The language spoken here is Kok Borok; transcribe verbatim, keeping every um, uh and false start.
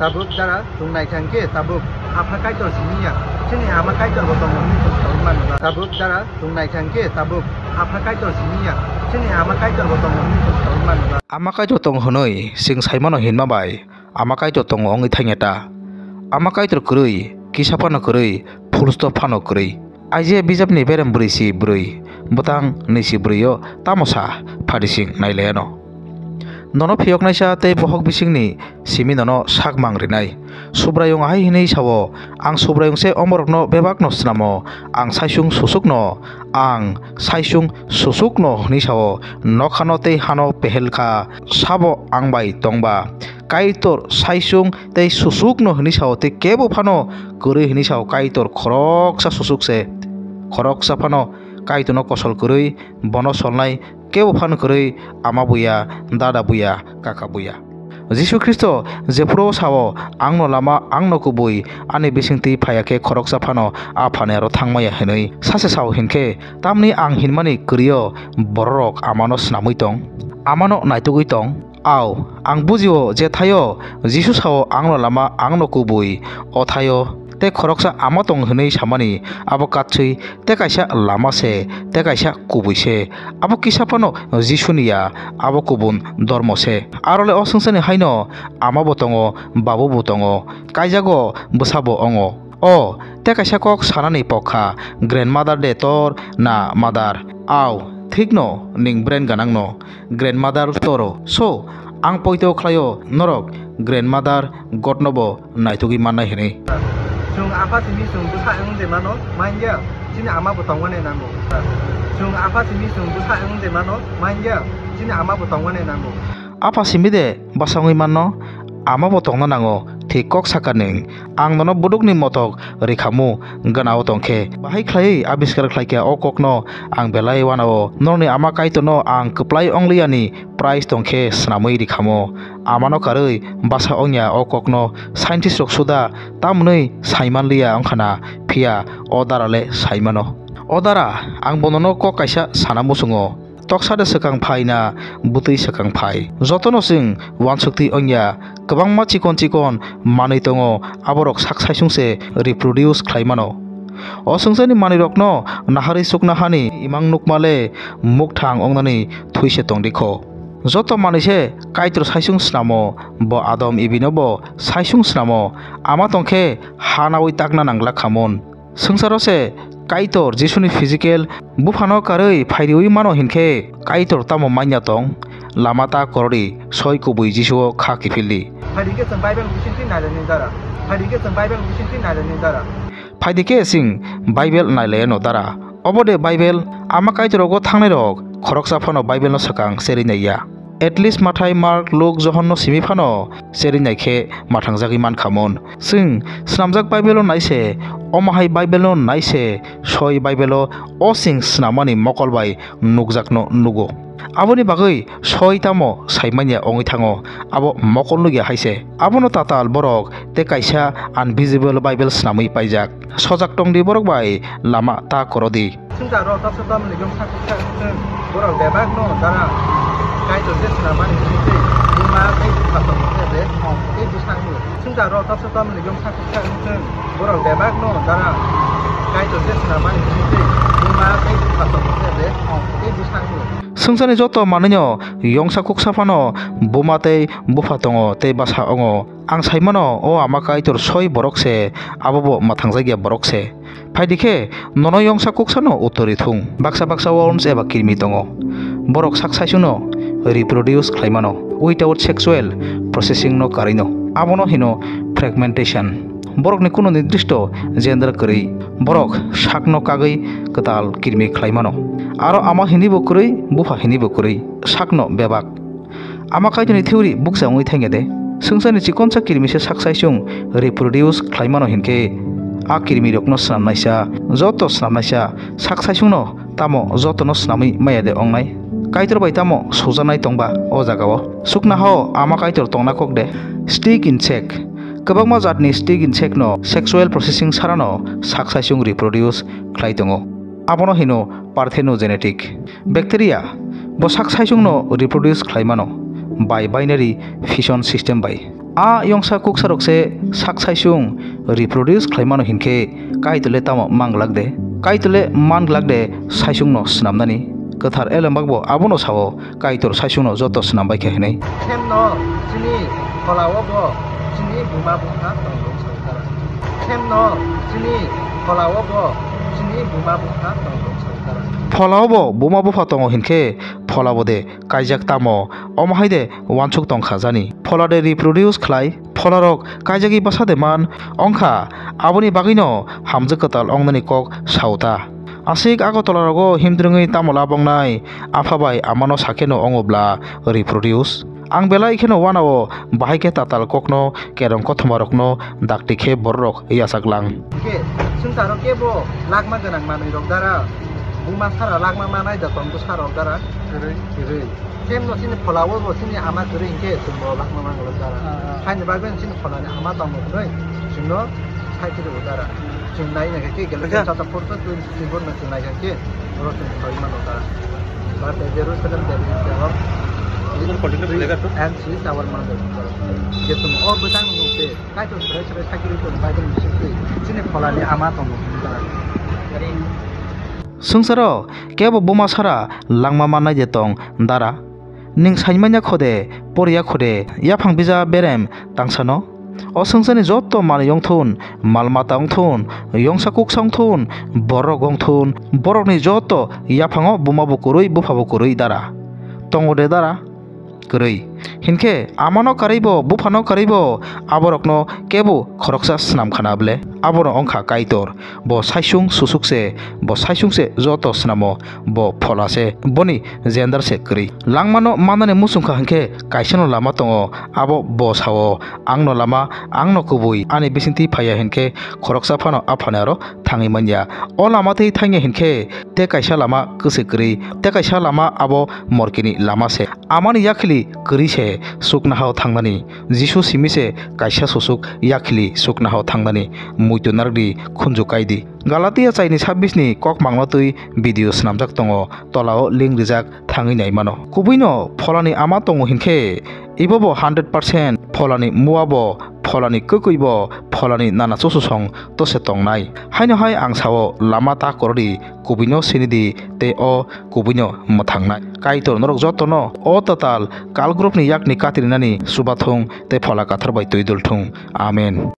Tabuk dara chwng naithang khe tabuk Apha Kaitor simi ya, chini Ama Kaitor bo tongo hwnwi chwng saui mano ba. Tabuk dara chwng naithang khe tabuk Apha Kaitor simi ya, chini Ama Kaitor bo tongo hwnwi chwng saui mano ba. Ama Kaitor tongo hwnwi chwng sai mano hinma bai Ama Kaitor tongo wngwi thangya ta. Ama Kaitor kwrwi, kisa phano kwrwi, full stop phano kwrwi. Aijia bijapni berem bwrwi si bwrwi, bwtang ni si bwrwi o tamo sa pharising nailaiano. Nono phiyoknaisa tei bohok bisingni simi nono sak mang rinai. Subraiyung ahai hwnwi sao, ang Subraiyung se omorokno bebakno snamo, ang saisung susukno, ang saisung susukno hwnwi sao, nokhano tei hano pehel kha, sabo ang bai tongba. Kaitor saisung tei susukno hwnwi sao, tei kebo phano kwrwi hwnwi sao, Kaitor khoroksa susuk se. Khoroksa phano Kaitorno kosol kwrwi, bono solnai kebo phano kwrwi, ama buya, dada buya, kaka buya. Jisu Khristo jephuru sao, "Angno lama, angno kubui, ani bisingtwi phaiya khe khoroksa phano Aphani aro thangmaya," hwnwi sache sao hinkhe, tamni ang hinmani kwrwio bororok amano snamwi tong, amano naitugwi tong? Au, ang bujio je thaio Jisu sao, "Angno lama, angno kubui," o thaio tei khoroksa ama tong hwnwi samani abo katswi tei kaisa lama se, tei kaisa kubui se. Abo kisa phano Jisuni ya, abo kubun dormo se. Arole o swngcharni haino ama bo tongo, babu bo tongo, kaijago bwsa bo ongo. O, tei kaisa kok sanani pokha, grandmother de tor na mother? Au, thikno, ning brain ganangno, grandmother toro. So, ang poito khlaio norok grandmother godno bo naitugwi mannai hwnwi. Chwng apha simi chwng bwsa wng de mano, manya chini ama bo tongmani nango. Chwng apha simi chwng bwsa wng de mano, manya chini ama bo tongmani nango. Apha simi de bwsa wngwi manno, ama bo tongna nango, thik kok saka nwng. Ang nono budukni motok rikhamu, gana o tongkhe. Bahai khlaiwi abiskar khlaikha o kokno ang belai uanao. Norokni ama Kaitorno ang kwplai ongliyani prize tongkhe swnamwi rikhamo. Amano karwi bwsa wngya o kokno scientist rok suda tamwnwi saimanliya wngkhana, phiya o dara le saimano. O dara, ang bo nono kok kaisa sana muchungo. Toksa de swkang phai na bwtwi swkang phai? Jotono chwng uansukti wngya, kwbangma chikon chikon manwi tongo, aborok sak saisung se reproduce khlai mano. O swngcharni manwirokno naharwi chukna hani imang nukma le mukthang wngnani thwi se tong di kho. Joto manwi se Kaitor saisung snamo, bo Adam Ibino bo saisung snamo, ama tong khe ha naui takna nang glak kha mun. Swngcharo se Kaitor Jisuni physical buphano karwi phairiwi mano hinkhe Kaitor tamo manya tong? Lama ta korodi soi kubui Jisuo kha kiphildi. Phaidi khe chwng Bible bisingtwi nailani dara. Phaidi khe chwng Bible bisingtwi nailani dara. Phaidi khe chwng Bible nailaiano dara. Obo de Bible, ama Kaitor rogo thangnai rok khoroksa phano Bible no swkang cherwi naiya. At least Mathai, Mark, Luk, Johon no simi phano cherwi nai khe mathangjagwi man kha mun. Chwng snamjak Bible o nai se, omo hai Bible o nai se, soi Bible o o chwng snamani mokol bai nukjakno nugo. Aboni bagwi soi tamo sai manya wngwi thango, abo mokol nukya hai se. Abono tatal borok tei kaisa unvisible Bible snamwi paijak. Sojak tongdi borok bai, lama ta korodi. Swngchar rok toksa tamni yongsa kuksa wngthung, borok bebakno dara Kaitor se swnamani hwnwi tei buma tei bupha tongo khe de, tei bwsakni. Swngchar rok toksa tamni yongsa kuksa wngthung, borok bebakno dara Kaitor se swnamani hwnwi tei buma tei bupha tongo khe de, tei bwsakni. Swngcharni joto manwino yongsa kuksa phano buma tei bupha tongo tei bwsa wngo. Ang sai mano, o ama Kaitor soi borok se, abo bo mwthangjakya borok se. Phaidi khe nono yongsa kuksano uttor rithung. Baksa baksa worms eba kirmi tongo. Borok sak saisungno reproduce khlai mano without sexual processing no karwi no. Abono hino fragmentation. Borokni kunu nirdisto gender kwrwi. Borok sakno kagwi kwtal kirmi khlai mano. Aro ama hinibo kwrwi, bupha hinibo kwrwi. Sakno bebak. Ama Kaitorni theory bukcha wngwi thangya de? Swngcharni chikonsa kirmi se sak saisung reproduce khlai mano hinkhe, a kirmi rokno swnamnaisa, joto swnamnaisa, sak saisungno tamo jotono swnamwi maya de wngnai? Kaitor bai tamo sujaknai tongba o jagao? Sukna hao ama Kaitor tongna kok de? Stick insect. Kwbangma jatni stick insect no sexual processing sarano sak saisung reproduce khlai tongo. Abono hino parthenogenetic. Bacteria bo sak saisungno reproduce khlai mano bai binary fission system bai. A yongsa kuksarok se sak saisung reproduce khlaimano hinkhe Kaitor le tamo man glak de? Kaitor le man glak de saisungno snamnani? Kwthar Elembak bo abono sao, Kaitor saisungno joto snam bai kha hinwi. Khemno chini pholao bo chini buma bupha tongmung sautara. Khemno chini pholao bo chini buma bupha tongmung sautara. Pholao bo buma bupha tongo hinkhe pholabo de kaijak tamo? Omo hai de uansuk tong kha jani? Phola de reproduce khlai? Pholarok kaijagwi bwsa de man wngkha? Aboni bagwino hamjwk kwtal wngnani kok sao ta? Aswk Agartala rogo himtwrwngwi tamo lab wngnai? Apha bai amano sakheno wngo bla reproduce? Ang belai kheno uanao bahai khe tatal kokno kerong kothomarokno dakti khe bororok yachak lang. Khe swngcharo kebo lakma gwnang manwi rok dara, buma sara lakma manai da tong bwsa rok dara. Kwrwi. Kwrwi. Same no chini phola o bo chini ama kwrwi hinkhe chwng bo lakma manglak dara. Ah, ah. Haini bagwi chini pholani ama tongmo hwnwi chwngno sai khe rw dara. Chwng nai nai khe gele. Acha. Chata porto twenty twenty-four no chwng nai khe oro chwng thoi mano dara. But the Jerusalem, there is the Lord. Even political leader too? And she is our mother. Je chwng o bwtang nung se Kaitor srai srai sai khe rw Bible ni simi chini pholani ama tongmo hwnwi dara. Swngcharo kebo buma sara langma mannai de tong dara? Nwng saimanya kho de, poriya kho de, yaphang bija berem tangsano? O swngcharni joto manwi wngthun, mal mata wngthun, yongsa kuksa wngthun, borok wngthun, borokni joto yaphango buma bo kwrwi, bupha bo kwrwi dara? Tongo de dara? Kwrwi. Hinkhe amano karwibo, buphano karwibo, aborokno kebo khoroksa snam khana ble? Abono wngkha Kaitor. Bo saisung susuk se, bo saisung se joto snamo, bo phola se, boni gender se kwrwi. Langmano mannani muchung kha hinkhe kaisano lama tongo, abo bo sao, "Angno lama, angno kubui, ani bisingtwi phaiya hinkhe khoroksa phano aphani aro thangwi manya." O lama twi thangya hinkhe te kaisa lama kwswi kwrwi, te kaisa lama abo morkini lama se. Amani yakhili kwrwi se suknahao thangnani. Jisu simi se kaisa susuk yakhili suknahao thangnani. Muitu narwkdi, khunju kaidi. Galatia chaini sabbish ni kok mangno twi video swnamjak tongo, tolao link rijak thangwi nai mano. Kubuino pholani ama tongo hinkhe, ibo bo hundred percent pholani mua bo, pholani kwkwi bo, pholani nana chuchusong tose tongnai. Haino hai ang sao, lama ta korodi, kubuino sinidi tei o kubuino mwthangnai. Kaitor norok jotono o tatal kalgrupni yakni katirinani chubathung tei Phola Kathar bai twi dulthung. Amen.